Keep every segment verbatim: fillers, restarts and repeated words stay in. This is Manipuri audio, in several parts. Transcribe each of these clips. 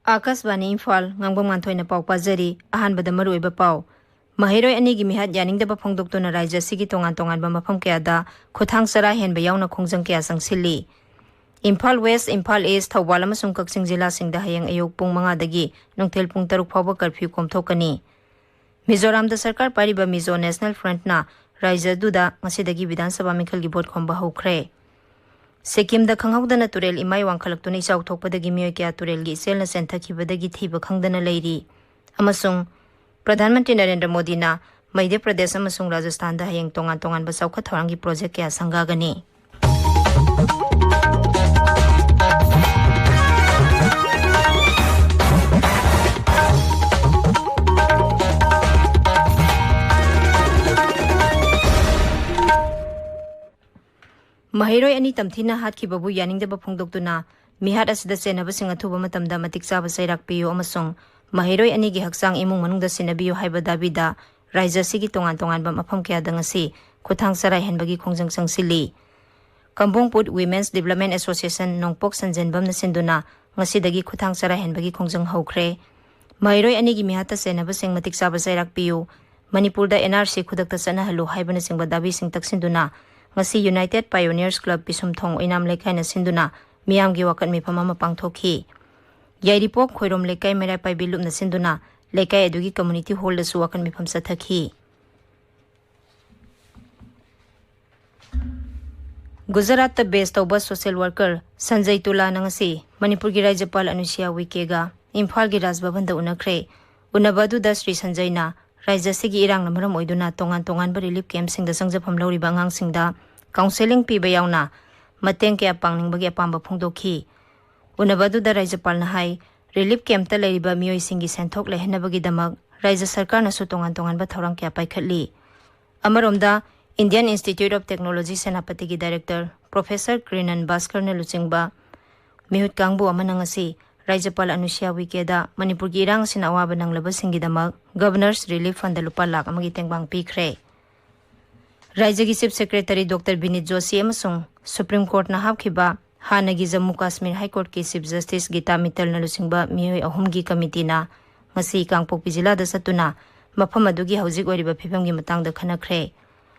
ꯑꯥꯀꯥꯁꯕꯥꯅꯤ ꯏꯝꯐꯥꯜ, ꯉꯥꯡꯕꯝ ꯉꯥꯟꯊꯣꯏꯅ ꯄꯥꯎ ꯄꯥꯖꯔꯤ꯫ ꯑꯍꯥꯟꯕꯗ ꯃꯔꯨꯑꯣꯏꯕ ꯄꯥꯎ꯫ ꯃꯍꯩꯔꯣꯏ ꯑꯅꯤꯒꯤ ꯃꯤꯍꯥꯠ ꯌꯥꯅꯤꯡꯗꯕ ꯐꯣꯡꯗꯣꯛꯇꯨꯅ ꯔꯥꯖ꯭ꯌ ꯑꯁꯤꯒꯤ ꯇꯣꯉꯥꯟ ꯇꯣꯉꯥꯟꯕ ꯃꯐꯝ ꯀꯌꯥꯗ ꯈꯨꯠꯊꯥꯡ ꯆꯔꯥ ꯍꯦꯟꯕ ꯌꯥꯎꯅ ꯈꯣꯡꯖꯪ ꯀꯌꯥ ꯆꯪꯁꯤꯜꯂꯤ꯫ ꯏꯝꯐꯥꯜ ꯋꯦꯁ, ꯏꯝꯐꯥꯜ ꯏꯁ, ꯊꯧꯕꯥꯜ ꯑꯃꯁꯨꯡ ꯀꯛꯆꯤꯡ ꯖꯤꯂꯥꯁꯤꯡꯗ ꯍꯌꯦꯡ ꯑꯌꯨꯛ ꯄꯨꯡ ꯃꯉꯥꯗꯒꯤ ꯅꯨꯡꯊꯤꯜ ꯄꯨꯡ ꯇꯔꯨꯛ ꯐꯥꯎꯕ ꯀꯔꯐ꯭ꯌꯨ ꯀꯣꯝꯊꯣꯛꯀꯅꯤ꯫ ꯃꯤꯖꯣꯔꯥꯝꯗ ꯁꯔꯀꯥꯔ ꯄꯥꯏꯔꯤꯕ ꯃꯤꯖꯣ ꯅꯦꯁꯅꯦꯜ ꯐ꯭ꯔꯟꯠꯅ ꯔꯥꯖ꯭ꯌ ꯑꯗꯨꯗ ꯉꯁꯤꯗꯒꯤ ꯕꯤꯙꯥꯟ ꯁꯚꯥ ꯃꯤꯈꯜꯒꯤ ꯚꯣꯠ ꯈꯣꯝꯕ ꯍꯧꯈ꯭ꯔꯦ꯫ ꯁꯤꯛꯀꯤꯝꯗ ꯈꯪꯍꯧꯗꯅ ꯇꯨꯔꯦꯜ ꯏꯃꯥꯏ ꯋꯥꯡꯈꯠꯂꯛꯇꯨꯅ ꯏꯆꯥꯎ ꯊꯣꯛꯄꯗꯒꯤ ꯃꯤꯑꯣꯏ ꯀꯌꯥ ꯇꯨꯔꯦꯜꯒꯤ ꯏꯆꯦꯜꯅ ꯆꯦꯟꯊꯈꯤꯕꯗꯒꯤ ꯊꯤꯕ ꯈꯪꯗꯅ ꯂꯩꯔꯤ꯫ ꯑꯃꯁꯨꯡ ꯄ꯭ꯔꯙꯥꯟ ꯃꯟꯇ꯭ꯔꯤ ꯅꯔꯦꯟꯗ꯭ꯔ ꯃꯣꯗꯤꯅ ꯃꯙ꯭ꯌ ꯄ꯭ꯔꯗꯦꯁ ꯑꯃꯁꯨꯡ ꯔꯥꯖꯁꯊꯥꯟꯗ ꯍꯌꯦꯡ ꯇꯣꯉꯥꯟ ꯇꯣꯉꯥꯟꯕ ꯆꯥꯎꯈꯠ ꯊꯧꯔꯥꯡꯒꯤ ꯄ꯭ꯔꯣꯖꯦꯛ ꯀꯌꯥ ꯁꯪꯒꯥꯒꯅꯤ꯫ ꯃꯍꯩꯔꯣꯏ ꯑꯅꯤ ꯇꯝꯊꯤꯅ ꯍꯥꯠꯈꯤꯕꯕꯨ ꯌꯥꯅꯤꯡꯗꯕ ꯐꯣꯡꯗꯣꯛꯇꯨꯅ ꯃꯤꯍꯥꯠ ꯑꯁꯤꯗ ꯆꯦꯟꯅꯕꯁꯤꯡ ꯑꯊꯨꯕ ꯃꯇꯝꯗ ꯃꯇꯤꯛ ꯆꯥꯕ ꯆꯩꯔꯥꯛ ꯄꯤꯌꯨ ꯑꯃꯁꯨꯡ ꯃꯍꯩꯔꯣꯏ ꯑꯅꯤꯒꯤ ꯍꯛꯆꯥꯡ ꯏꯃꯨꯡ ꯃꯅꯨꯡꯗ ꯁꯤꯟꯅꯕꯤꯌꯨ ꯍꯥꯏꯕ ꯗꯥꯕꯤꯗ ꯔꯥꯖ꯭ꯌ ꯑꯁꯤꯒꯤ ꯇꯣꯉꯥꯟ ꯇꯣꯉꯥꯟꯕ ꯃꯐꯝ ꯀꯌꯥꯗ ꯉꯁꯤ ꯈꯨꯠꯊꯥꯡ ꯆꯔꯥꯏꯍꯟꯕꯒꯤ ꯈꯣꯡꯖꯪ ꯆꯪꯁꯤꯜꯂꯤ꯫ ꯀꯝꯕꯣꯡꯄꯨꯠ Women's Development Association ꯅꯣꯡꯄꯣꯛ ꯁꯟꯖꯦꯟꯕꯝꯅ ꯁꯤꯟꯗꯨꯅ ꯉꯁꯤꯗꯒꯤ ꯈꯨꯠꯊꯥꯡ ꯆꯔꯥꯏꯍꯟꯕꯒꯤ ꯈꯣꯡꯖꯪ ꯍꯧꯈ꯭ꯔꯦ꯫ ꯃꯍꯩꯔꯣꯏ ꯑꯅꯤꯒꯤ ꯃꯤꯍꯥꯠꯇ ꯆꯦꯟꯅꯕꯁꯤꯡ ꯃꯇꯤꯛ ꯆꯥꯕ ꯆꯩꯔꯥꯛ ꯄꯤꯌꯨ, ꯃꯅꯤꯄꯨꯔꯗ N R C ꯈꯨꯗꯛꯇ ꯆꯠꯅꯍꯜꯂꯨ ꯍꯥꯏꯕꯅꯆꯤꯡꯕ ꯗꯥꯕꯤꯁꯤꯡ ꯇꯛꯁꯤꯟꯗꯨꯅ ꯉꯁꯤ United Pioneers Club ꯄꯤꯁꯨꯝꯊꯣꯡ ꯑꯣꯏꯅꯥꯝ ꯂꯩꯀꯥꯏꯅ ꯁꯤꯟꯗꯨꯅ ꯃꯤꯌꯥꯝꯒꯤ ꯋꯥꯀꯠ ꯃꯤꯐꯝ ꯑꯃ ꯄꯥꯡꯊꯣꯛꯈꯤ꯫ ꯌꯥꯏꯔꯤꯄꯣꯛ ꯈꯣꯏꯔꯣꯝ ꯂꯩꯀꯥꯏ ꯃꯩꯔꯥ ꯄꯥꯏꯕꯤ ꯂꯨꯞꯅ ꯁꯤꯟꯗꯨꯅ ꯂꯩꯀꯥꯏ ꯑꯗꯨꯒꯤ community hall ꯗꯁꯨ ꯋꯥꯀꯠ ꯃꯤꯐꯝ ꯆꯠꯊꯈꯤ꯫ ꯒꯨꯖꯔꯥꯠꯇ ꯕꯦꯁ ꯇꯧꯕ social worker ꯁꯟꯖꯩ ꯇꯨꯂꯥꯅ ꯉꯁꯤ ꯃꯅꯤꯄꯨꯔꯒꯤ ꯔꯥꯖ꯭ꯌꯄꯥꯜ ꯑꯅꯨꯁꯤꯌꯥ ꯎꯏꯀꯦꯒ ꯏꯝꯐꯥꯜꯒꯤ ꯔꯥꯖ ꯚꯕꯟꯗ ꯎꯅꯈ꯭ꯔꯦ꯫ ꯎꯅꯕ ꯑꯗꯨꯗ ꯁ꯭ꯔꯤ ꯁꯟꯖꯩꯅ ꯔꯥꯖ꯭ꯌ ꯑꯁꯤꯒꯤ ꯏꯔꯥꯡꯅ ꯃꯔꯝ ꯑꯣꯏꯗꯨꯅ ꯇꯣꯉꯥꯟ ꯇꯣꯉꯥꯟꯕ relief camp ꯁꯤꯡꯗ ꯆꯪꯖꯐꯝ ꯂꯧꯔꯤꯕ ꯑꯉꯥꯡꯁꯤꯡꯗ counselling ꯄꯤꯕ ꯌꯥꯎꯅ ꯃꯇꯦꯡ ꯀꯌꯥ ꯄꯥꯡꯅꯤꯡꯕꯒꯤ ꯑꯄꯥꯝꯕ ꯐꯣꯡꯗꯣꯛꯈꯤ꯫ ꯎꯅꯕ ꯑꯗꯨꯗ ꯔꯥꯖ꯭ꯌꯄꯥꯜꯅ ꯍꯥꯏ, relief camp ꯇ ꯂꯩꯔꯤꯕ ꯃꯤꯑꯣꯏꯁꯤꯡꯒꯤ ꯁꯦꯟꯊꯣꯛ ꯂꯩꯍꯟꯅꯕꯒꯤꯗꯃꯛ ꯔꯥꯖ꯭ꯌ ꯁꯔꯀꯥꯔꯅꯁꯨ ꯇꯣꯉꯥꯟ ꯇꯣꯉꯥꯟꯕ ꯊꯧꯔꯥꯡ ꯀꯌꯥ ꯄꯥꯏꯈꯠꯂꯤ꯫ ꯑꯃꯔꯣꯝꯗ, Indian Institute of Technology ꯁꯦꯅꯥꯄꯇꯤꯒꯤ director Professor ꯀ꯭ꯔꯤꯅꯟ ꯚꯥꯁꯀꯔꯅ ꯂꯨꯆꯤꯡꯕ ꯃꯤꯍꯨꯠ ꯀꯥꯡꯕꯨ ꯑꯃꯅ ꯉꯁꯤ ꯔꯥꯖ꯭ꯌꯄꯥꯜ ꯑꯅꯨꯁꯤꯌꯥ ꯎꯏꯀꯦꯗ ꯃꯅꯤꯄꯨꯔꯒꯤ ꯏꯔꯥꯡ ꯑꯁꯤꯅ ꯑꯋꯥꯕ ꯅꯪꯂꯕꯁꯤꯡꯒꯤꯗꯃꯛ Governor's Relief Fund ꯂꯨꯄꯥ ꯂꯥꯈ ꯑꯃꯒꯤ ꯇꯦꯡꯕꯥꯡ ꯄꯤꯈ꯭ꯔꯦ꯫ ꯔꯥꯖ꯭ꯌꯒꯤ Chief Secretary Doctor ꯕꯤꯅꯤꯠ ꯖꯣꯁꯤ ꯑꯃꯁꯨꯡ Supreme Court ꯅ ꯍꯥꯞꯈꯤꯕ ꯍꯥꯟꯅꯒꯤ ꯖꯝꯃꯨ ꯀꯥꯁꯃꯤꯔ ꯍꯥꯏ ꯀꯣꯔꯠꯀꯤ ꯆꯤꯐ ꯖꯁꯇꯤꯁ ꯒꯤꯇꯥ ꯃꯤꯇꯜꯅ ꯂꯨꯆꯤꯡꯕ ꯃꯤꯑꯣꯏ ꯑꯍꯨꯝꯒꯤ ꯀꯃꯤꯇꯤꯅ ꯉꯁꯤ ꯀꯥꯡꯄꯣꯛꯄꯤ ꯖꯤꯂꯥꯗ ꯆꯠꯇꯨꯅ ꯃꯐꯝ ꯑꯗꯨꯒꯤ ꯍꯧꯖꯤꯛ ꯑꯣꯏꯔꯤꯕ ꯐꯤꯕꯝꯒꯤ ꯃꯇꯥꯡꯗ ꯈꯟꯅꯈ꯭ꯔꯦ꯫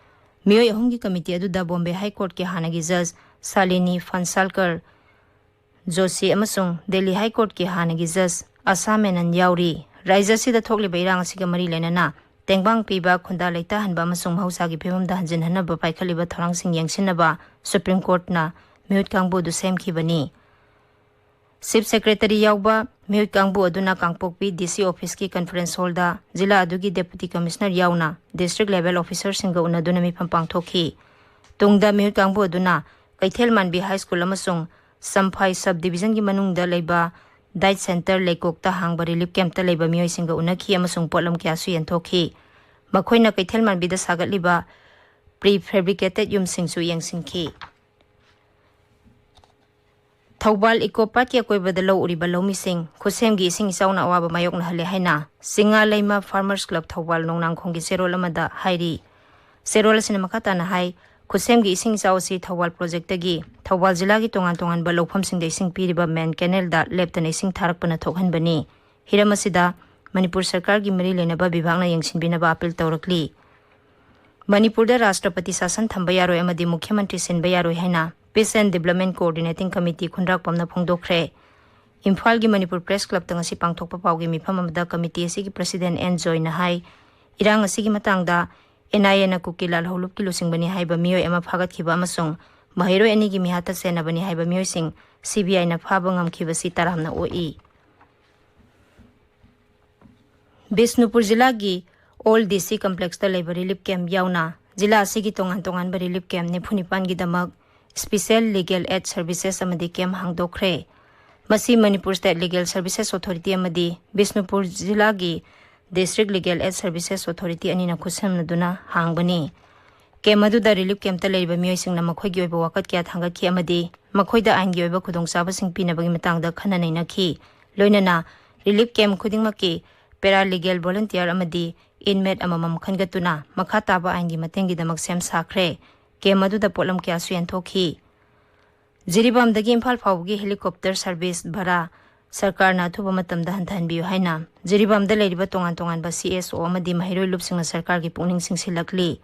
ꯃꯤꯑꯣꯏ ꯑꯍꯨꯝꯒꯤ ꯀꯃꯤꯇꯤ ꯑꯗꯨꯗ ꯕꯣꯝꯕꯦ ꯍꯥꯏ ꯀꯣꯔꯠꯀꯤ ꯍꯥꯟꯅꯒꯤ ꯖꯖ ꯁꯥꯂꯤꯅꯤ ꯐꯟꯁꯥꯜꯀꯔ ꯖꯣꯁꯤ ꯑꯃꯁꯨꯡ ꯗꯦꯜꯂꯤ ꯍꯥꯏ ꯀꯣꯔꯠꯀꯤ ꯍꯥꯟꯅꯒꯤ ꯖꯖ ꯑꯁꯥ ꯃꯦꯅꯟ ꯌꯥꯎꯔꯤ꯫ ꯔꯥꯖ꯭ꯌ ꯑꯁꯤꯗ ꯊꯣꯛꯂꯤꯕ ꯏꯔꯥꯡ ꯑꯁꯤꯒ ꯃꯔꯤ ꯂꯩꯅꯅ ꯇꯦꯡꯕꯥꯡ ꯄꯤꯕ, ꯈꯨꯟꯗꯥ ꯂꯩꯇꯥꯍꯟꯕ ꯑꯃꯁꯨꯡ ꯃꯍꯧꯁꯥꯒꯤ ꯐꯤꯕꯝꯗ ꯍꯟꯖꯤꯟꯍꯟꯅꯕ ꯄꯥꯏꯈꯠꯂꯤꯕ ꯊꯧꯔꯥꯡꯁꯤꯡ ꯌꯦꯡꯁꯤꯟꯅꯕ ꯁꯨꯄ꯭ꯔꯤꯝ ꯀꯣꯔꯠꯅ ꯃꯤꯍꯨꯠ ꯀꯥꯡꯕꯨ ꯑꯗꯨ ꯁꯦꯝꯈꯤꯕꯅꯤ꯫ ꯆꯤꯐ ꯁꯦꯀ꯭ꯔꯦꯇꯔꯤ ꯌꯥꯎꯕ ꯃꯤꯍꯨꯠ ꯀꯥꯡꯕꯨ ꯑꯗꯨꯅ ꯀꯥꯡꯄꯣꯛꯄꯤ ꯗꯤ ꯁꯤ ꯑꯣꯐꯤꯁꯀꯤ ꯀꯟꯐꯔꯦꯟꯁ ꯍꯣꯜꯗ ꯖꯤꯂꯥ ꯑꯗꯨꯒꯤ ꯗꯦꯄꯨꯇꯤ ꯀꯃꯤꯁꯅꯔ ꯌꯥꯎꯅ ꯗꯤꯁꯇ꯭ꯔꯤꯛ ꯂꯦꯚꯦꯜ ꯑꯣꯐꯤꯁꯔꯁꯤꯡꯒ ꯎꯅꯗꯨꯅ ꯃꯤꯐꯝ ꯄꯥꯡꯊꯣꯛꯈꯤ꯫ ꯇꯨꯡꯗ ꯃꯤꯍꯨꯠ ꯀꯥꯡꯕꯨ ꯑꯗꯨꯅ ꯀꯩꯊꯦꯜ ꯃꯥꯟꯕꯤ ꯍꯥꯏ ꯁ꯭ꯀꯨꯜ ꯑꯃꯁꯨꯡ ꯁꯝꯐꯥꯏ ꯁꯕ ꯗꯤꯕꯤꯖꯟꯒꯤ ꯃꯅꯨꯡꯗ ꯂꯩꯕ ꯗꯥꯏꯠ ꯁꯦꯟꯇꯔ ꯂꯩꯀꯣꯛꯇ ꯍꯥꯡꯕ ꯔꯤꯂꯤꯐ ꯀꯦꯝꯞꯇ ꯂꯩꯕ ꯃꯤꯑꯣꯏꯁꯤꯡꯒ ꯎꯅꯈꯤ ꯑꯃꯁꯨꯡ ꯄꯣꯠꯂꯝ ꯀꯌꯥꯁꯨ ꯌꯦꯟꯊꯣꯛꯈꯤ꯫ ꯃꯈꯣꯏꯅ ꯀꯩꯊꯦꯜ ꯃꯥꯟꯕꯤꯗ ꯁꯥꯒꯠꯂꯤꯕ ꯄ꯭ꯔꯤ ꯐꯦꯕ꯭ꯔꯤꯀꯦꯇꯦꯗ ꯌꯨꯝꯁꯤꯡꯁꯨ ꯌꯦꯡꯁꯤꯟꯈꯤ꯫ ꯊꯧꯕꯥꯜ ꯏꯀꯣ ꯄꯥꯔꯛꯀꯤ ꯑꯀꯣꯏꯕꯗ ꯂꯧ ꯎꯔꯤꯕ ꯂꯧꯃꯤꯁꯤꯡ ꯈꯨꯠꯁꯦꯝꯒꯤ ꯏꯁꯤꯡ ꯏꯆꯥꯎꯅ ꯑꯋꯥꯕ ꯃꯥꯌꯣꯛꯅꯍꯜꯂꯦ ꯍꯥꯏꯅ ꯆꯤꯡꯉꯥ ꯂꯩꯃ ꯐꯥꯔꯃꯔꯁ ꯀ꯭ꯂꯕ ꯊꯧꯕꯥꯜ ꯅꯣꯡꯅꯥꯡꯈꯣꯡꯒꯤ ꯆꯦꯔꯣꯜ ꯑꯃꯗ ꯍꯥꯏꯔꯤ꯫ ꯆꯦꯔꯣꯜ ꯑꯁꯤꯅ ꯃꯈꯥ ꯇꯥꯅ ꯍꯥꯏ, ꯈꯨꯠꯁꯦꯝꯒꯤ ꯏꯁꯤꯡ ꯏꯆꯥꯎ ꯑꯁꯤ ꯊꯧꯕꯥꯜ ꯄ꯭ꯔꯣꯖꯦꯛꯇꯒꯤ ꯊꯧꯕꯥꯜ ꯖꯤꯂꯥꯒꯤ ꯇꯣꯉꯥꯟ ꯇꯣꯉꯥꯟꯕ ꯂꯧꯐꯝꯁꯤꯡꯗ ꯏꯁꯤꯡ ꯄꯤꯔꯤꯕ ꯃꯦꯟ ꯀꯦꯅꯦꯜꯗ ꯂꯦꯞꯇꯅ ꯏꯁꯤꯡ ꯊꯥꯔꯛꯄꯅ ꯊꯣꯛꯍꯟꯕꯅꯤ꯫ ꯍꯤꯔꯝ ꯑꯁꯤꯗ ꯃꯅꯤꯄꯨꯔ ꯁꯔꯀꯥꯔꯒꯤ ꯃꯔꯤ ꯂꯩꯅꯕ ꯕꯤꯚꯥꯒꯅ ꯌꯦꯡꯁꯤꯟꯕꯤꯅꯕ ꯑꯥꯄꯤꯜ ꯇꯧꯔꯛꯂꯤ꯫ ꯃꯅꯤꯄꯨꯔꯗ ꯔꯥꯁꯇ꯭ꯔꯄꯇꯤ ꯁꯥꯁꯟ ꯊꯝꯕ ꯌꯥꯔꯣꯏ ꯑꯃꯗꯤ ꯃꯨꯈ꯭ꯌ ꯃꯟꯇ꯭ꯔꯤ ꯁꯤꯟꯕ ꯌꯥꯔꯣꯏ ꯍꯥꯏꯅ Peace and Development Coordinating Committee ꯈꯨꯟꯗ꯭ꯔꯥꯛꯄꯝꯅ ꯐꯣꯡꯗꯣꯛꯈ꯭ꯔꯦ꯫ ꯏꯝꯐꯥꯜꯒꯤ ꯃꯅꯤꯄꯨꯔ ꯄ꯭ꯔꯦꯁ ꯀ꯭ꯂꯕꯇ ꯉꯁꯤ ꯄꯥꯡꯊꯣꯛꯄ ꯄꯥꯎꯒꯤ ꯃꯤꯐꯝ ꯑꯃꯗ ꯀꯃꯤꯇꯤ ꯑꯁꯤꯒꯤ ꯄ꯭ꯔꯁꯤꯗꯦꯟ ꯑꯦꯟ ꯖꯣꯏꯅ ꯍꯥꯏ, ꯏꯔꯥꯡ ꯑꯁꯤꯒꯤ ꯃꯇꯥꯡꯗ ꯑꯦꯟ ꯑꯥꯏ ꯑꯦꯅ ꯀꯨꯀꯤ ꯂꯥꯜꯍꯧꯂꯨꯞꯀꯤ ꯂꯨꯆꯤꯡꯕꯅꯤ ꯍꯥꯏꯕ ꯃꯤꯑꯣꯏ ꯑꯃ ꯐꯥꯒꯠꯈꯤꯕ ꯑꯃꯁꯨꯡ ꯃꯍꯩꯔꯣꯏ ꯑꯅꯤꯒꯤ ꯃꯤꯍꯥꯠꯇ ꯆꯦꯟꯅꯕꯅꯤ ꯍꯥꯏꯕ ꯃꯤꯑꯣꯏꯁꯤꯡ ꯁꯤ ꯕꯤ ꯑꯥꯏꯅ ꯐꯥꯕ ꯉꯝꯈꯤꯕꯁꯤ ꯇꯔꯥꯝꯅ ꯑꯣꯛꯏ꯫ ꯕꯤꯁꯅꯨꯄꯨꯔ ꯖꯤꯂꯥꯒꯤ ꯑꯣꯜ ꯗꯤ ꯁꯤ ꯀꯝꯄ꯭ꯂꯦꯛꯁꯇ ꯂꯩꯕ ꯔꯤꯂꯤꯐ ꯀꯦꯝꯞ ꯌꯥꯎꯅ ꯖꯤꯂꯥ ꯑꯁꯤꯒꯤ ꯇꯣꯉꯥꯟ ꯇꯣꯉꯥꯟꯕ ꯔꯤꯂꯤꯐ ꯀꯦꯝꯞ ꯅꯤꯐꯨ ꯅꯤꯄꯥꯟꯒꯤꯗꯃꯛ ꯁ꯭ꯄꯤꯁꯦꯜ ꯂꯤꯒꯦꯜ ꯑꯦꯗ ꯁꯔꯚꯤꯁꯦꯁ ꯑꯃꯗꯤ ꯀꯦꯝꯞ ꯍꯥꯡꯗꯣꯛꯈ꯭ꯔꯦ꯫ ꯃꯁꯤ Manipur state legal services authority ꯑꯃꯗꯤ ꯕꯤꯁꯅꯨꯄꯨꯔ ꯖꯤꯂꯥꯒꯤ ꯗꯤꯁꯇ꯭ꯔꯤꯛ ꯂꯤꯒꯦꯜ ꯑꯦꯗ ꯁꯔꯚꯤꯁꯦꯁ ꯑꯣꯊꯣꯔꯤꯇꯤ ꯑꯅꯤꯅ ꯈꯨꯠꯁꯝꯅꯗꯨꯅ ꯍꯥꯡꯕꯅꯤ꯫ ꯀꯦꯝꯞ ꯑꯗꯨꯗ ꯔꯤꯂꯤꯐ ꯀꯦꯝꯞꯇ ꯂꯩꯔꯤꯕ ꯃꯤꯑꯣꯏꯁꯤꯡꯅ ꯃꯈꯣꯏꯒꯤ ꯑꯣꯏꯕ ꯋꯥꯀꯠ ꯀꯌꯥ ꯊꯥꯡꯒꯠꯈꯤ ꯑꯃꯗꯤ ꯃꯈꯣꯏꯗ ꯑꯥꯏꯟꯒꯤ ꯑꯣꯏꯕ ꯈꯨꯗꯣꯡꯆꯥꯕꯁꯤꯡ ꯄꯤꯅꯕꯒꯤ ꯃꯇꯥꯡꯗ ꯈꯟꯅ ꯅꯩꯅꯈꯤ꯫ ꯂꯣꯏꯅꯅ ꯔꯤꯂꯤꯐ ꯀꯦꯝꯞ ꯈꯨꯗꯤꯡꯃꯛꯀꯤ ꯄꯦꯔꯥ ꯂꯤꯒꯦꯜ ꯚꯣꯂꯨꯟꯇꯤꯌꯔ ꯑꯃꯗꯤ ꯏꯟꯃꯦꯠ ꯑꯃꯃꯝ ꯈꯟꯒꯠꯇꯨꯅ ꯃꯈꯥ ꯇꯥꯕ ꯑꯥꯏꯟꯒꯤ ꯃꯇꯦꯡꯒꯤꯗꯃꯛ ꯁꯦꯝ ꯁꯥꯈ꯭ꯔꯦ꯫ ꯀꯦꯝꯞ ꯑꯗꯨꯗ ꯄꯣꯠꯂꯝ ꯀꯌꯥꯁꯨ ꯌꯦꯟꯊꯣꯛꯈꯤ꯫ ꯖꯤꯔꯤꯕꯥꯝꯗꯒꯤ ꯏꯝꯐꯥꯜ ꯐꯥꯎꯕꯒꯤ helicopter service ꯚꯔꯥ ꯁꯔꯀꯥꯔꯅ ꯑꯊꯨꯕ ꯃꯇꯝꯗ ꯍꯟꯊꯍꯟꯕꯤꯌꯨ ꯍꯥꯏꯅ ꯖꯤꯔꯤꯕꯥꯝꯗ ꯂꯩꯔꯤꯕ ꯇꯣꯉꯥꯟ ꯇꯣꯉꯥꯟꯕ ꯁꯤ ꯑꯦꯁ ꯑꯣ ꯑꯃꯗꯤ ꯃꯍꯩꯔꯣꯏ ꯂꯨꯞꯁꯤꯡꯅ ꯁꯔꯀꯥꯔꯒꯤ ꯄꯨꯛꯅꯤꯡ ꯆꯤꯡꯁꯤꯜꯂꯛꯂꯤ꯫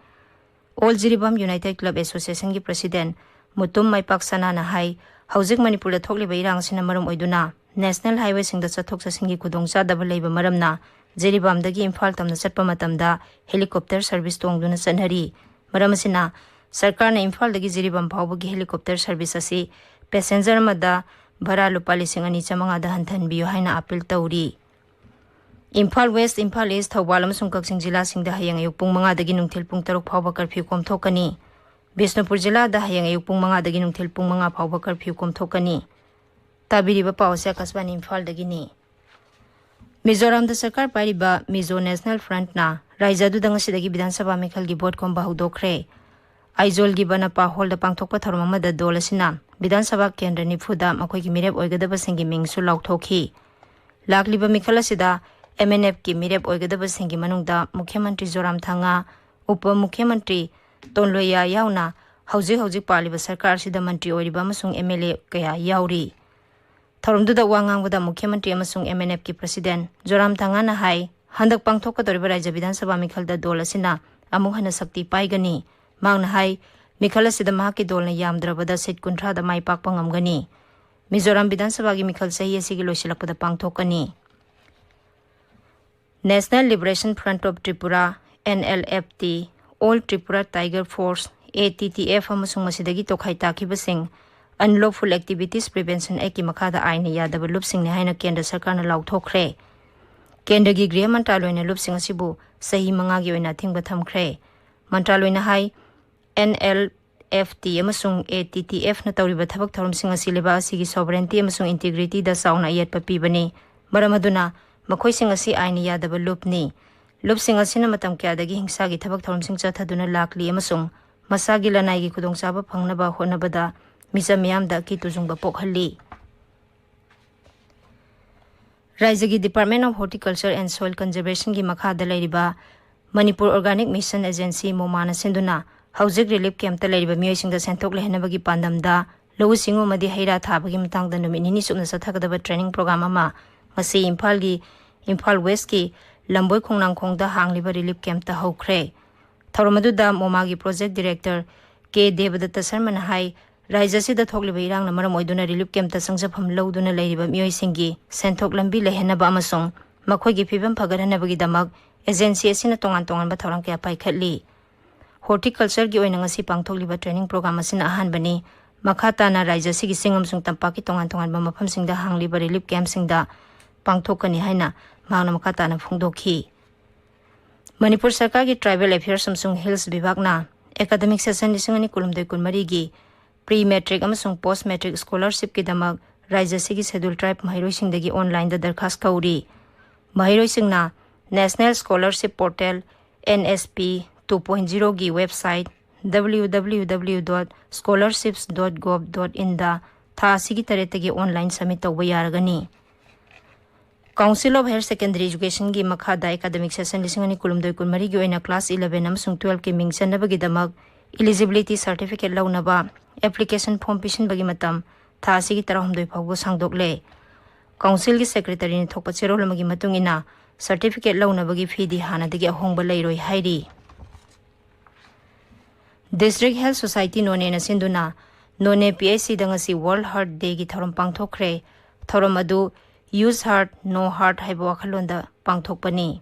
All Jiribam United Club Associationꯒꯤ president Mutum ꯃꯥꯏꯄꯥꯛ ꯁꯅꯥꯅ ꯍꯥꯏ, ꯍꯧꯖꯤꯛ ꯃꯅꯤꯄꯨꯔꯗ ꯊꯣꯛꯂꯤꯕ ꯏꯔꯥꯡ ꯑꯁꯤꯅ ꯃꯔꯝ ꯑꯣꯏꯗꯨꯅ national highwayꯁꯤꯡꯗ ꯆꯠꯊꯣꯛ ꯆꯠꯁꯤꯟꯒꯤ ꯈꯨꯗꯣꯡꯆꯥꯗꯕ ꯂꯩꯕ ꯃꯔꯝꯅ ꯖꯤꯔꯤꯕꯥꯝꯗꯒꯤ ꯏꯝꯐꯥꯜ ꯇꯝꯅ ꯆꯠꯄ ꯃꯇꯝꯗ helicopter service ꯇꯣꯡꯗꯨꯅ ꯆꯠꯅꯔꯤ꯫ ꯃꯔꯝ ꯑꯁꯤꯅ ꯁꯔꯀꯥꯔꯅ ꯏꯝꯐꯥꯜꯗꯒꯤ ꯖꯤꯔꯤꯕꯥꯝ ꯐꯥꯎꯕꯒꯤ helicopter service ꯑꯁꯤ passenger ꯑꯃꯗ ꯚꯔꯥ ꯂꯨꯄꯥ ꯂꯤꯁꯤꯡ ꯑꯅꯤ ꯆꯥꯃꯉꯥꯗ ꯍꯟꯊꯍꯟꯕꯤꯌꯨ ꯍꯥꯏꯅ appeal ꯇꯧꯔꯤ꯫ ꯏꯝꯐꯥꯜ ꯋꯦꯁ, ꯏꯝꯐꯥꯜ ꯏꯁ, ꯊꯧꯕꯥꯜ ꯑꯃꯁꯨꯡ ꯀꯛꯆꯤꯡ ꯖꯤꯂꯥꯁꯤꯡꯗ ꯍꯌꯦꯡ ꯑꯌꯨꯛ ꯄꯨꯡ ꯃꯉꯥꯗꯒꯤ ꯅꯨꯡꯊꯤꯜ ꯄꯨꯡ ꯇꯔꯨꯛ ꯐꯥꯎꯕ curfew ꯀꯣꯝꯊꯣꯛꯀꯅꯤ꯫ ꯕꯤꯁꯅꯨꯄꯨꯔ ꯖꯤꯂꯥꯗ ꯍꯌꯦꯡ ꯑꯌꯨꯛ ꯄꯨꯡ ꯃꯉꯥꯗꯒꯤ ꯅꯨꯡꯊꯤꯜ ꯄꯨꯡ ꯃꯉꯥ ꯐꯥꯎꯕ curfew ꯀꯣꯝꯊꯣꯛꯀꯅꯤ꯫ ꯇꯥꯕꯤꯔꯤꯕ ꯄꯥꯎ ꯑꯁꯤ ꯑꯀꯥꯁꯕꯥꯅꯤ ꯏꯝꯐꯥꯜꯗꯒꯤꯅꯤ꯫ ꯃꯤꯖꯣꯔꯥꯝꯗ ꯁꯔꯀꯥꯔ ꯄꯥꯏꯔꯤꯕ Mizo National Frontꯅ ꯔꯥꯏꯖ꯭ꯌ ꯑꯗꯨꯗ ꯉꯁꯤꯗꯒꯤ ꯕꯤꯙꯥꯟ ꯁꯚꯥ ꯃꯤꯈꯜꯒꯤ ꯚꯣꯠ ꯈꯣꯝꯕ ꯍꯧꯗꯣꯛꯈ꯭ꯔꯦ꯫ ꯑꯥꯏꯖꯣꯜꯒꯤ ꯕꯅꯄꯥ ꯍꯣꯜꯗ ꯄꯥꯡꯊꯣꯛꯄ ꯊꯧꯔꯝ ꯑꯃꯗ ꯗꯣꯜ ꯑꯁꯤꯅ ꯕꯤꯙꯥꯟ ꯁꯚꯥ ꯀꯦꯟꯗ꯭ꯔ ꯅꯤꯐꯨꯗ ꯃꯈꯣꯏꯒꯤ ꯃꯤꯔꯦꯞ ꯑꯣꯏꯒꯗꯕꯁꯤꯡꯒꯤ ꯃꯤꯡꯁꯨ ꯂꯥꯎꯊꯣꯛꯈꯤ꯫ ꯂꯥꯛꯂꯤꯕ ꯃꯤꯈꯜ ꯑꯁꯤꯗ ꯑꯦꯝ ꯑꯦꯟ ꯑꯦꯐꯀꯤ ꯃꯤꯔꯦꯞ ꯑꯣꯏꯒꯗꯕꯁꯤꯡꯒꯤ ꯃꯅꯨꯡꯗ ꯃꯨꯈ꯭ꯌ ꯃꯟꯇ꯭ꯔꯤ ꯖꯣꯔꯥꯝ ꯊꯥꯡꯉꯥ, ꯎꯄ ꯃꯨꯈ꯭ꯌ ꯃꯟꯇ꯭ꯔꯤ ꯇꯣꯟꯂꯣꯌꯥ ꯌꯥꯎꯅ ꯍꯧꯖꯤꯛ ꯍꯧꯖꯤꯛ ꯄꯥꯜꯂꯤꯕ ꯁꯔꯀꯥꯔ ꯑꯁꯤꯗ ꯃꯟꯇ꯭ꯔꯤ ꯑꯣꯏꯔꯤꯕ ꯑꯃꯁꯨꯡ ꯑꯦꯝ ꯑꯦꯜ ꯑꯦ ꯀꯌꯥ ꯌꯥꯎꯔꯤ꯫ ꯊꯧꯔꯝꯗꯨꯗ ꯋꯥ ꯉꯥꯡꯕꯗ ꯃꯨꯈ꯭ꯌ ꯃꯟꯇ꯭ꯔꯤ ꯑꯃꯁꯨꯡ ꯑꯦꯝ ꯑꯦꯟ ꯑꯦꯐꯀꯤ president ꯖꯣꯔꯥꯝ ꯊꯥꯡꯉꯥꯅ ꯍꯥꯏ, ꯍꯟꯗꯛ ꯄꯥꯡꯊꯣꯛꯀꯗꯧꯔꯤꯕ ꯔꯥꯏꯖ꯭ꯌ ꯕꯤꯙꯥꯟ ꯁꯚꯥ ꯃꯤꯈꯜꯗ ꯗꯣꯜ ꯑꯁꯤꯅ ꯑꯃꯨꯛ ꯍꯟꯅ ꯁꯛꯇꯤ ꯄꯥꯏꯒꯅꯤ꯫ ꯃꯍꯥꯛꯅ ꯍꯥꯏ, ꯃꯤꯈꯜ ꯑꯁꯤꯗ ꯃꯍꯥꯛꯀꯤ ꯗꯣꯜꯅ ꯌꯥꯝꯗ꯭ꯔꯕꯗ seat ꯀꯨꯟꯊ꯭ꯔꯥꯗ ꯃꯥꯏ ꯄꯥꯛꯄ ꯉꯝꯒꯅꯤ꯫ ꯃꯤꯖꯣꯔꯥꯝ ꯕꯤꯙꯥꯟ ꯁꯚꯥꯒꯤ ꯃꯤꯈꯜ ꯆꯍꯤ ꯑꯁꯤꯒꯤ ꯂꯣꯏꯁꯤꯜꯂꯛꯄꯗ ꯄꯥꯡꯊꯣꯛꯀꯅꯤ꯫ National Liberation Front of Tripura, N L F T, All Tripura Tiger Force, A T T F, ꯑꯃꯁꯨꯡ ꯃꯁꯤꯗꯒꯤ ꯇꯣꯈꯥꯏ ꯇꯥꯈꯤꯕꯁꯤꯡ Unlawful Activities Prevention Actꯀꯤ ꯃꯈꯥꯗ ꯑꯥꯏꯟꯅ ꯌꯥꯗꯕ ꯂꯨꯞꯁꯤꯡꯅꯤ ꯍꯥꯏꯅ ꯀꯦꯟꯗ꯭ꯔ ꯁꯔꯀꯥꯔꯅ ꯂꯥꯎꯊꯣꯛꯈ꯭ꯔꯦ꯫ ꯀꯦꯟꯗ꯭ꯔꯒꯤ ꯒ꯭ꯔꯤꯍ ꯃꯟꯇ꯭ꯔꯥꯂꯣꯏꯅ ꯂꯨꯞꯁꯤꯡ ꯑꯁꯤꯕꯨ ꯆꯍꯤ ꯃꯉꯥꯒꯤ ꯑꯣꯏꯅ ꯑꯊꯤꯡꯕ ꯊꯝꯈ꯭ꯔꯦ꯫ ꯃꯟꯇ꯭ꯔꯥꯂꯣꯏꯅ ꯍꯥꯏ, N L F T ꯑꯃꯁꯨꯡ A T T Fꯅ ꯇꯧꯔꯤꯕ ꯊꯕꯛ ꯊꯧꯔꯝꯁꯤꯡ ꯑꯁꯤ ꯂꯩꯕꯥꯛ ꯑꯁꯤꯒꯤ sovereignty ꯑꯃꯁꯨꯡ integrityꯗ ꯆꯥꯎꯅ ꯑꯌꯦꯠꯄ ꯄꯤꯕꯅꯤ꯫ ꯃꯔꯝ ꯑꯗꯨꯅ ꯃꯈꯣꯏꯁꯤꯡ ꯑꯁꯤ ꯑꯥꯏꯟꯅ ꯌꯥꯗꯕ ꯂꯨꯞꯅꯤ꯫ ꯂꯨꯞꯁꯤꯡ ꯑꯁꯤꯅ ꯃꯇꯝ ꯀꯌꯥꯗꯒꯤ ꯍꯤꯡꯁꯥꯒꯤ ꯊꯕꯛ ꯊꯧꯔꯝꯁꯤꯡ ꯆꯠꯊꯗꯨꯅ ꯂꯥꯛꯂꯤ ꯑꯃꯁꯨꯡ ꯃꯁꯥꯒꯤ ꯂꯅꯥꯏꯒꯤ ꯈꯨꯗꯣꯡꯆꯥꯕ ꯐꯪꯅꯕ ꯍꯣꯠꯅꯕꯗ ꯃꯤꯆꯝ ꯃꯤꯌꯥꯝꯗ ꯑꯀꯤ ꯇꯨꯖꯨꯡꯕ ꯄꯣꯛꯍꯜꯂꯤ꯫ ꯔꯥꯏꯖ꯭ꯌꯒꯤ Department of Horticulture and Soil Conservationꯒꯤ ꯃꯈꯥꯗ ꯂꯩꯔꯤꯕ ꯃꯅꯤꯄꯨꯔ Organic Mission Agency, ꯃꯣꯃꯥꯅ ꯁꯤꯟꯗꯨꯅ ꯍꯧꯖꯤꯛ relief campꯇ ꯂꯩꯔꯤꯕ ꯃꯤꯑꯣꯏꯁꯤꯡꯗ ꯁꯦꯟꯊꯣꯛ ꯂꯩꯍꯟꯅꯕꯒꯤ ꯄꯥꯟꯗꯝꯗ ꯂꯧꯎ ꯁꯤꯡꯎ ꯑꯃꯗꯤ ꯍꯩ ꯔꯥ ꯊꯥꯕꯒꯤ ꯃꯇꯥꯡꯗ ꯅꯨꯃꯤꯠ ꯅꯤꯅꯤ ꯆꯨꯞꯅ ꯆꯠꯊꯒꯗꯕ training program ꯑꯃ ꯉꯁꯤ ꯏꯝꯐꯥꯜꯒꯤ, ꯏꯝꯐꯥꯜ Westꯀꯤ ꯂꯝꯕꯣꯏ ꯈꯣꯡꯅꯥꯡꯈꯣꯡꯗ ꯍꯥꯡꯂꯤꯕ relief campꯇ ꯍꯧꯈ꯭ꯔꯦ꯫ ꯊꯧꯔꯝ ꯑꯗꯨꯗ ꯃꯣꯃꯥꯒꯤ project director ꯀꯦ ꯗꯦꯕꯗꯠꯇ ꯁꯔꯃꯅ ꯍꯥꯏ, ꯔꯥꯖ꯭ꯌ ꯑꯁꯤꯗ ꯊꯣꯛꯂꯤꯕ ꯏꯔꯥꯡꯅ ꯃꯔꯝ ꯑꯣꯏꯗꯨꯅ relief campꯇ ꯆꯪꯖꯐꯝ ꯂꯧꯗꯨꯅ ꯂꯩꯔꯤꯕ ꯃꯤꯑꯣꯏꯁꯤꯡꯒꯤ ꯁꯦꯟꯊꯣꯛ ꯂꯝꯕꯤ ꯂꯩꯍꯟꯅꯕ ꯑꯃꯁꯨꯡ ꯃꯈꯣꯏꯒꯤ ꯐꯤꯕꯝ ꯐꯒꯠꯍꯟꯅꯕꯒꯤꯗꯃꯛ agency ꯑꯁꯤꯅ ꯇꯣꯉꯥꯟ ꯇꯣꯉꯥꯟꯕ ꯊꯧꯔꯥꯡ ꯀꯌꯥ ꯄꯥꯏꯈꯠꯂꯤ꯫ Horticultureꯒꯤ ꯑꯣꯏꯅ ꯉꯁꯤ ꯄꯥꯡꯊꯣꯛꯂꯤꯕ training program ꯑꯁꯤꯅ ꯑꯍꯥꯟꯕꯅꯤ꯫ ꯃꯈꯥ ꯇꯥꯅ ꯔꯥꯖ꯭ꯌ ꯑꯁꯤꯒꯤ ꯆꯤꯡ ꯑꯃꯁꯨꯡ ꯇꯝꯄꯥꯛꯀꯤ ꯇꯣꯉꯥꯟ ꯇꯣꯉꯥꯟꯕ ꯃꯐꯝꯁꯤꯡꯗ ꯍꯥꯡꯂꯤꯕ relief campꯁꯤꯡꯗ ꯄꯥꯡꯊꯣꯛꯀꯅꯤ ꯍꯥꯏꯅ ꯃꯍꯥꯛꯅ ꯃꯈꯥ ꯇꯥꯅ ꯐꯣꯡꯗꯣꯛꯈꯤ꯫ ꯃꯅꯤꯄꯨꯔ ꯁꯔꯀꯥꯔꯒꯤ Tribal Affairs ꯑꯃꯁꯨꯡ Hills ꯕꯤꯚꯥꯒꯅ academic session ꯂꯤꯁꯤꯡ ꯑꯅꯤ ꯀꯨꯟꯍꯨꯝꯗꯣꯏ ꯀꯨꯟꯃꯔꯤꯒꯤ pre matric ꯑꯃꯁꯨꯡ post matric scholarshipꯀꯤꯗꯃꯛ ꯔꯥꯖ꯭ꯌ ꯑꯁꯤꯒꯤ schedule tribe ꯃꯍꯩꯔꯣꯏꯁꯤꯡꯗꯒꯤ onlineꯗ ꯗꯔꯈꯥꯁ ꯀꯧꯔꯤ꯫ ꯃꯍꯩꯔꯣꯏꯁꯤꯡꯅ National Scholarship Portal, N S P two point zeroꯒꯤ website, W W W dot scholarships dot gov dot inꯗ ꯊꯥ ꯑꯁꯤꯒꯤ ꯇꯔꯦꯠꯇꯒꯤ online submit ꯇꯧꯕ ꯌꯥꯔꯒꯅꯤ꯫ Council of Higher Secondary Educationꯒꯤ ꯃꯈꯥꯗ academic session ꯂꯤꯁꯤꯡ ꯑꯅꯤ ꯀꯨꯟꯍꯨꯝꯗꯣꯏ ꯀꯨꯟꯃꯔꯤꯒꯤ ꯑꯣꯏꯅ class eleven ꯑꯃꯁꯨꯡ twelveꯀꯤ ꯃꯤꯡ ꯆꯟꯅꯕꯒꯤꯗꯃꯛ eligibility certificate ꯂꯧꯅꯕ application form ꯄꯤꯁꯤꯟꯕꯒꯤ ꯃꯇꯝ ꯊꯥ ꯑꯁꯤꯒꯤ ꯇꯔꯥꯍꯨꯝꯗꯣꯏ ꯐꯥꯎꯕ ꯁꯥꯡꯗꯣꯛꯂꯦ꯫ Councilꯒꯤ secretaryꯅ ꯊꯣꯛꯄ ꯆꯦꯔꯣꯜ ꯑꯃꯒꯤ ꯃꯇꯨꯡ ꯏꯟꯅ, certificate ꯂꯧꯅꯕꯒꯤ feeꯗꯤ ꯍꯥꯟꯅꯗꯒꯤ ꯑꯍꯣꯡꯕ ꯂꯩꯔꯣꯏ ꯍꯥꯏꯔꯤ꯫ District Health Society ꯅꯣꯅꯦꯅ ꯁꯤꯟꯗꯨꯅ ꯅꯣꯅꯦ P H Cꯗ ꯉꯁꯤ World Heart Dayꯒꯤ ꯊꯧꯔꯝ ꯄꯥꯡꯊꯣꯛꯈ꯭ꯔꯦ꯫ ꯊꯧꯔꯝ ꯑꯗꯨ Use Heart, No Heart ꯍꯥꯏꯕ ꯋꯥꯈꯜꯂꯣꯟꯗ ꯄꯥꯡꯊꯣꯛꯄꯅꯤ꯫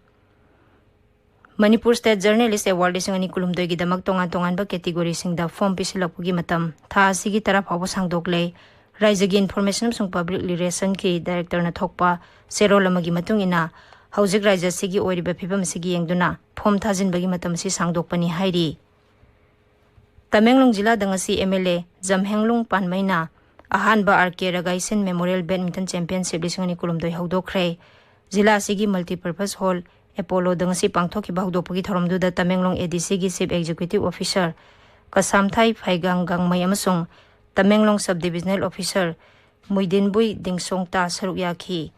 Manipur State Journalist Award ꯂꯤꯁꯤꯡ ꯑꯅꯤ ꯀꯨꯟꯍꯨꯝꯗꯣꯏꯒꯤꯗꯃꯛ ꯇꯣꯉꯥꯟ ꯇꯣꯉꯥꯟꯕ categoryꯁꯤꯡꯗ form ꯄꯤꯁꯤꯜꯂꯛꯄꯒꯤ ꯃꯇꯝ ꯊꯥ ꯑꯁꯤꯒꯤ ꯇꯔꯥ ꯐꯥꯎꯕ ꯁꯥꯡꯗꯣꯛꯂꯦ꯫ ꯔꯥꯖ꯭ꯌꯒꯤ Information ꯑꯃꯁꯨꯡ Public Relationꯒꯤ directorꯅ ꯊꯣꯛꯄ ꯆꯦꯔꯣꯜ ꯑꯃꯒꯤ ꯃꯇꯨꯡ ꯏꯟꯅ, ꯍꯧꯖꯤꯛ ꯔꯥꯖ꯭ꯌ ꯑꯁꯤꯒꯤ ꯑꯣꯏꯔꯤꯕ ꯐꯤꯕꯝ ꯑꯁꯤꯒꯤ ꯌꯦꯡꯗꯨꯅ form ꯊꯥꯖꯤꯟꯕꯒꯤ ꯃꯇꯝ ꯑꯁꯤ ꯁꯥꯡꯗꯣꯛꯄꯅꯤ ꯍꯥꯏꯔꯤ꯫ ꯇꯃꯦꯡꯂꯣꯡ ꯖꯤꯂꯥꯗ ꯉꯁꯤ M L A ꯖꯝꯍꯦꯡꯂꯨꯡ ꯄꯥꯟꯃꯩꯅ ꯑꯍꯥꯟꯕ R K ꯔꯒꯥꯏꯁꯤꯟ Memorial Badminton Championship ꯂꯤꯁꯤꯡ ꯑꯅꯤ ꯀꯨꯟꯍꯨꯝꯗꯣꯏ ꯍꯧꯗꯣꯛꯈ꯭ꯔꯦ꯫ ꯖꯤꯂꯥ ꯑꯁꯤꯒꯤ Multipurpose Hall Apolloꯗ ꯉꯁꯤ ꯄꯥꯡꯊꯣꯛꯈꯤꯕ ꯍꯧꯗꯣꯛꯄꯒꯤ ꯊꯧꯔꯝꯗꯨꯗ ꯇꯃꯦꯡꯂꯣꯡ ADCꯒꯤ Chief Executive Officer ꯀꯁꯥꯝꯊꯥꯏ ꯐꯥꯏꯒꯥꯡ ꯒꯥꯡꯃꯩ ꯑꯃꯁꯨꯡ ꯇꯃꯦꯡꯂꯣꯡ Sub Divisional Officer ꯃꯨꯏꯗꯤꯟꯕꯨꯏ ꯗꯤꯡꯁꯣꯡꯇꯥ ꯁꯔꯨꯛ ꯌꯥꯈꯤ꯫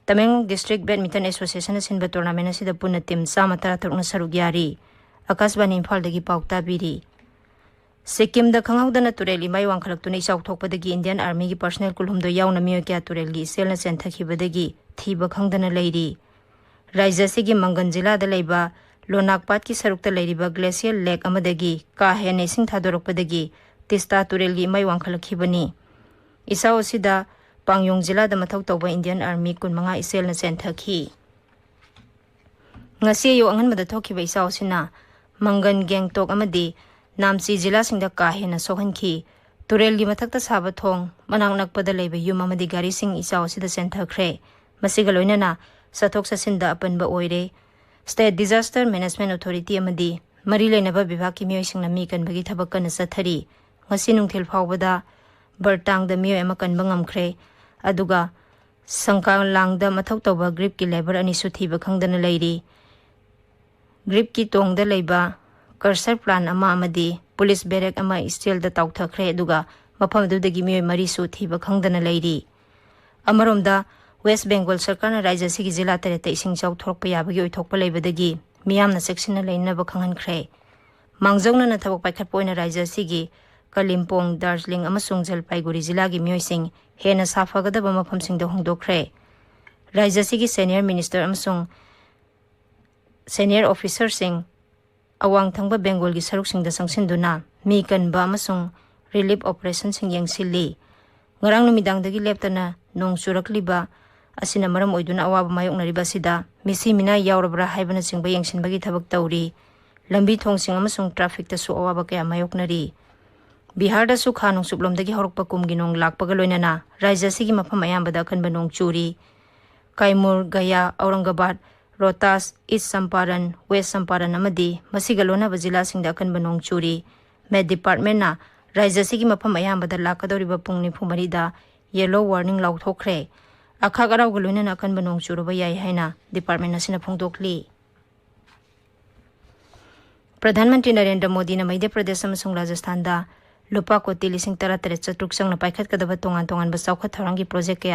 ꯇꯃꯦꯡꯂꯣꯡ District Badminton Associationꯅ ꯁꯤꯟꯕ tournament ꯑꯁꯤꯗ ꯄꯨꯟꯅ team ꯆꯥꯝꯃ ꯇꯔꯥꯇꯔꯨꯛꯅ ꯁꯔꯨꯛ ꯌꯥꯔꯤ꯫ ꯑꯀꯥꯁꯕꯥꯅꯤ ꯏꯝꯐꯥꯜꯗꯒꯤ ꯄꯥꯎ ꯇꯥꯕꯤꯔꯤ꯫ ꯁꯤꯛꯀꯤꯝꯗ ꯈꯪꯍꯧꯗꯅ ꯇꯨꯔꯦꯜ ꯏꯃꯥꯏ ꯋꯥꯡꯈꯠꯂꯛꯇꯨꯅ ꯏꯆꯥꯎ ꯊꯣꯛꯄꯗꯒꯤ ꯏꯟꯗꯤꯌꯟ ꯑꯥꯔꯃꯤꯒꯤ ꯄꯔꯁꯅꯦꯜ ꯀꯨꯟꯍꯨꯝꯗꯣꯏ ꯌꯥꯎꯅ ꯃꯤꯑꯣꯏ ꯀꯌꯥ ꯇꯨꯔꯦꯜꯒꯤ ꯏꯆꯦꯜꯅ ꯆꯦꯟꯊꯈꯤꯕꯗꯒꯤ ꯊꯤꯕ ꯈꯪꯗꯅ ꯂꯩꯔꯤ꯫ ꯔꯥꯖ꯭ꯌ ꯑꯁꯤꯒꯤ ꯃꯪꯒꯟ ꯖꯤꯂꯥꯗ ꯂꯩꯕ ꯂꯣꯅꯥꯛ ꯄꯥꯠꯀꯤ ꯁꯔꯨꯛꯇ ꯂꯩꯔꯤꯕ ꯒ꯭ꯂꯦꯁꯤꯌꯦꯜ ꯂꯦꯛ ꯑꯃꯗꯒꯤ ꯀꯥ ꯍꯦꯟꯅ ꯏꯁꯤꯡ ꯊꯥꯗꯣꯔꯛꯄꯗꯒꯤ ꯇꯤꯁꯇꯥ ꯇꯨꯔꯦꯜꯒꯤ ꯏꯃꯥꯏ ꯋꯥꯡꯈꯠꯂꯛꯈꯤꯕꯅꯤ꯫ ꯏꯆꯥꯎ ꯑꯁꯤꯗ ꯄꯥꯡꯌꯣꯡ ꯖꯤꯂꯥꯗ ꯃꯊꯧ ꯇꯧꯕ ꯏꯟꯗꯤꯌꯟ ꯑꯥꯔꯃꯤ ꯀꯨꯟꯃꯉꯥ ꯏꯆꯦꯜꯅ ꯆꯦꯟꯊꯈꯤ꯫ ꯉꯁꯤ ꯑꯌꯨꯛ ꯑꯉꯟꯕꯗ ꯊꯣꯛꯈꯤꯕ ꯏꯆꯥꯎ ꯑꯁꯤꯅ ꯃꯪꯒꯟ, ꯒꯦꯡꯇꯣꯛ ꯑꯃꯗꯤ ꯅꯥꯝꯆꯤ ꯖꯤꯂꯥꯁꯤꯡꯗ ꯀꯥ ꯍꯦꯟꯅ ꯁꯣꯛꯍꯟꯈꯤ꯫ ꯇꯨꯔꯦꯜꯒꯤ ꯃꯊꯛꯇ ꯁꯥꯕ ꯊꯣꯡ, ꯃꯅꯥꯛ ꯅꯛꯄꯗ ꯂꯩꯕ ꯌꯨꯝ ꯑꯃꯗꯤ ꯒꯥꯔꯤꯁꯤꯡ ꯏꯆꯥꯎ ꯑꯁꯤꯗ ꯆꯦꯟꯊꯈ꯭ꯔꯦ꯫ ꯃꯁꯤꯒ ꯂꯣꯏꯅꯅ ꯆꯠꯊꯣꯛ ꯆꯠꯁꯤꯟꯗ ꯑꯄꯟꯕ ꯑꯣꯏꯔꯦ꯫ State Disaster Management Authority ꯑꯃꯗꯤ ꯃꯔꯤ ꯂꯩꯅꯕ ꯕꯤꯚꯥꯒꯀꯤ ꯃꯤꯑꯣꯏꯁꯤꯡꯅ ꯃꯤ ꯀꯟꯕꯒꯤ ꯊꯕꯛ ꯀꯟꯅ ꯆꯠꯊꯔꯤ꯫ ꯉꯁꯤ ꯅꯨꯡꯊꯤꯜ ꯐꯥꯎꯕꯗ ꯕꯔꯇꯥꯡꯗ ꯃꯤꯑꯣꯏ ꯑꯃ ꯀꯟꯕ ꯉꯝꯈ꯭ꯔꯦ꯫ ꯑꯗꯨꯒ ꯁꯪꯀꯥꯂꯥꯡꯗ ꯃꯊꯧ ꯇꯧꯕ ꯒ꯭ꯔꯤꯞꯀꯤ ꯂꯦꯕꯔ ꯑꯅꯤꯁꯨ ꯊꯤꯕ ꯈꯪꯗꯅ ꯂꯩꯔꯤ꯫ ꯒ꯭ꯔꯤꯞꯀꯤ ꯇꯣꯡꯗ ꯂꯩꯕ ꯀꯔꯁꯔ ꯄ꯭ꯂꯥꯟ ꯑꯃ ꯑꯃꯗꯤ ꯄꯨꯂꯤꯁ ꯕꯦꯔꯦꯛ ꯑꯃ ꯏꯆꯦꯜꯗ ꯇꯥꯎꯊꯈ꯭ꯔꯦ, ꯑꯗꯨꯒ ꯃꯐꯝ ꯑꯗꯨꯗꯒꯤ ꯃꯤꯑꯣꯏ ꯃꯔꯤꯁꯨ ꯊꯤꯕ ꯈꯪꯗꯅ ꯂꯩꯔꯤ꯫ ꯑꯃꯔꯣꯝꯗ, ꯋꯦꯁ ꯕꯦꯡꯒꯣꯜ ꯁꯔꯀꯥꯔꯅ ꯔꯥꯖ꯭ꯌ ꯑꯁꯤꯒꯤ ꯖꯤꯂꯥ ꯇꯔꯦꯠꯇ ꯏꯁꯤꯡ ꯏꯆꯥꯎ ꯊꯣꯛꯂꯛꯄ ꯌꯥꯕꯒꯤ ꯑꯣꯏꯊꯣꯛꯄ ꯂꯩꯕꯗꯒꯤ ꯃꯤꯌꯥꯝꯅ ꯆꯦꯛꯁꯤꯟꯅ ꯂꯩꯅꯅꯕ ꯈꯪꯍꯟꯈ꯭ꯔꯦ꯫ ꯃꯥꯡꯖꯧꯅꯅ ꯊꯕꯛ ꯄꯥꯏꯈꯠꯄ ꯑꯣꯏꯅ ꯔꯥꯖ꯭ꯌ ꯑꯁꯤꯒꯤ ꯀꯂꯤꯝꯄꯣꯡ, ꯗꯥꯔꯖꯤꯂꯤꯡ ꯑꯃꯁꯨꯡ ꯖꯜꯄꯥꯏꯒꯨꯔꯤ ꯖꯤꯂꯥꯒꯤ ꯃꯤꯑꯣꯏꯁꯤꯡ ꯍꯦꯟꯅ ꯁꯥꯐꯒꯗꯕ ꯃꯐꯝꯁꯤꯡꯗ ꯍꯣꯡꯗꯣꯛꯈ꯭ꯔꯦ꯫ ꯔꯥꯖ꯭ꯌ ꯑꯁꯤꯒꯤ ꯁꯦꯅꯤꯌꯔ ꯃꯤꯅꯤꯁꯇꯔ ꯑꯃꯁꯨꯡ ꯁꯦꯅꯤꯌꯔ ꯑꯣꯐꯤꯁꯔꯁꯤꯡ ꯑꯋꯥꯡ ꯊꯪꯕ ꯕꯦꯡꯒꯣꯜꯒꯤ ꯁꯔꯨꯛꯁꯤꯡꯗ ꯆꯪꯁꯤꯟꯗꯨꯅ ꯃꯤ ꯀꯟꯕ ꯑꯃꯁꯨꯡ ꯔꯤꯂꯤꯐ ꯑꯣꯄꯔꯦꯁꯟꯁꯤꯡ ꯌꯦꯡꯁꯤꯜꯂꯤ꯫ ꯉꯔꯥꯡ ꯅꯨꯃꯤꯗꯥꯡꯗꯒꯤ ꯂꯦꯞꯇꯅ ꯅꯣꯡ ꯆꯨꯔꯛꯂꯤꯕ ꯑꯁꯤꯅ ꯃꯔꯝ ꯑꯣꯏꯗꯨꯅ ꯑꯋꯥꯕ ꯃꯥꯌꯣꯛꯅꯔꯤꯕ ꯑꯁꯤꯗ ꯃꯤꯁꯤ ꯃꯤꯅꯥ ꯌꯥꯎꯔꯕ꯭ꯔꯥ ꯍꯥꯏꯕꯅꯆꯤꯡꯕ ꯌꯦꯡꯁꯤꯟꯕꯒꯤ ꯊꯕꯛ ꯇꯧꯔꯤ꯫ ꯂꯝꯕꯤ ꯊꯣꯡꯁꯤꯡ ꯑꯃꯁꯨꯡ ꯇ꯭ꯔꯥꯐꯤꯛꯇꯁꯨ ꯑꯋꯥꯕ ꯀꯌꯥ ꯃꯥꯌꯣꯛꯅꯔꯤ꯫ ꯕꯤꯍꯥꯔꯗꯁꯨ ꯈꯥ ꯅꯣꯡꯆꯨꯞꯂꯣꯝꯗꯒꯤ ꯍꯧꯔꯛꯄ ꯀꯨꯝꯒꯤ ꯅꯣꯡ ꯂꯥꯛꯄꯒ ꯂꯣꯏꯅꯅ ꯔꯥꯖ꯭ꯌ ꯑꯁꯤꯒꯤ ꯃꯐꯝ ꯑꯌꯥꯝꯕꯗ ꯑꯀꯟꯕ ꯅꯣꯡ ꯆꯨꯔꯤ꯫ ꯀꯥꯏꯃꯨꯔ, ꯒꯌꯥ, ꯑꯧꯔꯪꯒꯕꯥꯗ, ꯔꯣꯍꯇꯥꯁ, ꯏꯁ ꯆꯝꯄꯥꯔꯟ, ꯋꯦꯁ ꯆꯝꯄꯥꯔꯟ ꯑꯃꯗꯤ ꯃꯁꯤꯒ ꯂꯣꯟꯅꯕ ꯖꯤꯂꯥꯁꯤꯡꯗ ꯑꯀꯟꯕ ꯅꯣꯡ ꯆꯨꯔꯤ꯫ ꯃꯦꯠ ꯗꯤꯄꯥꯔꯠꯃꯦꯟꯅ ꯔꯥꯖ꯭ꯌ ꯑꯁꯤꯒꯤ ꯃꯐꯝ ꯑꯌꯥꯝꯕꯗ ꯂꯥꯛꯀꯗꯧꯔꯤꯕ ꯄꯨꯡ ꯅꯤꯐꯨ ꯃꯔꯤꯗ ꯌꯦꯂꯣ ꯋꯥꯔꯅꯤꯡ ꯂꯥꯎꯊꯣꯛꯈ꯭ꯔꯦ꯫ ꯑꯈꯥꯛ ꯑꯔꯥꯎꯒ ꯂꯣꯏꯅꯅ ꯑꯀꯟꯕ ꯅꯣꯡ ꯆꯨꯔꯕ ꯌꯥꯏ ꯍꯥꯏꯅ ꯗꯤꯄꯥꯔꯠꯃꯦꯟ ꯑꯁꯤꯅ ꯐꯣꯡꯗꯣꯛꯂꯤ꯫ ꯄ꯭ꯔꯙꯥꯟ ꯃꯟꯇ꯭ꯔꯤ ꯅꯔꯦꯟꯗ꯭ꯔ ꯃꯣꯗꯤꯅ ꯃꯙ꯭ꯌ ꯄ꯭ꯔꯗꯦꯁ ꯑꯃꯁꯨꯡ ꯔꯥꯖꯁꯊꯥꯟꯗ ꯂꯨꯄꯥ ꯀꯣꯇꯤ ꯂꯤꯁꯤꯡ ꯇꯔꯥꯇꯔꯦꯠ ꯆꯥꯇ꯭ꯔꯨꯛ ꯆꯪꯅ ꯄꯥꯏꯈꯠꯀꯗꯕ ꯇꯣꯉꯥꯟ ꯇꯣꯉꯥꯟꯕ ꯆꯥꯎꯈꯠ ꯊꯧꯔꯥꯡꯒꯤ ꯄ꯭ꯔꯣꯖꯦꯛ ꯀꯌꯥ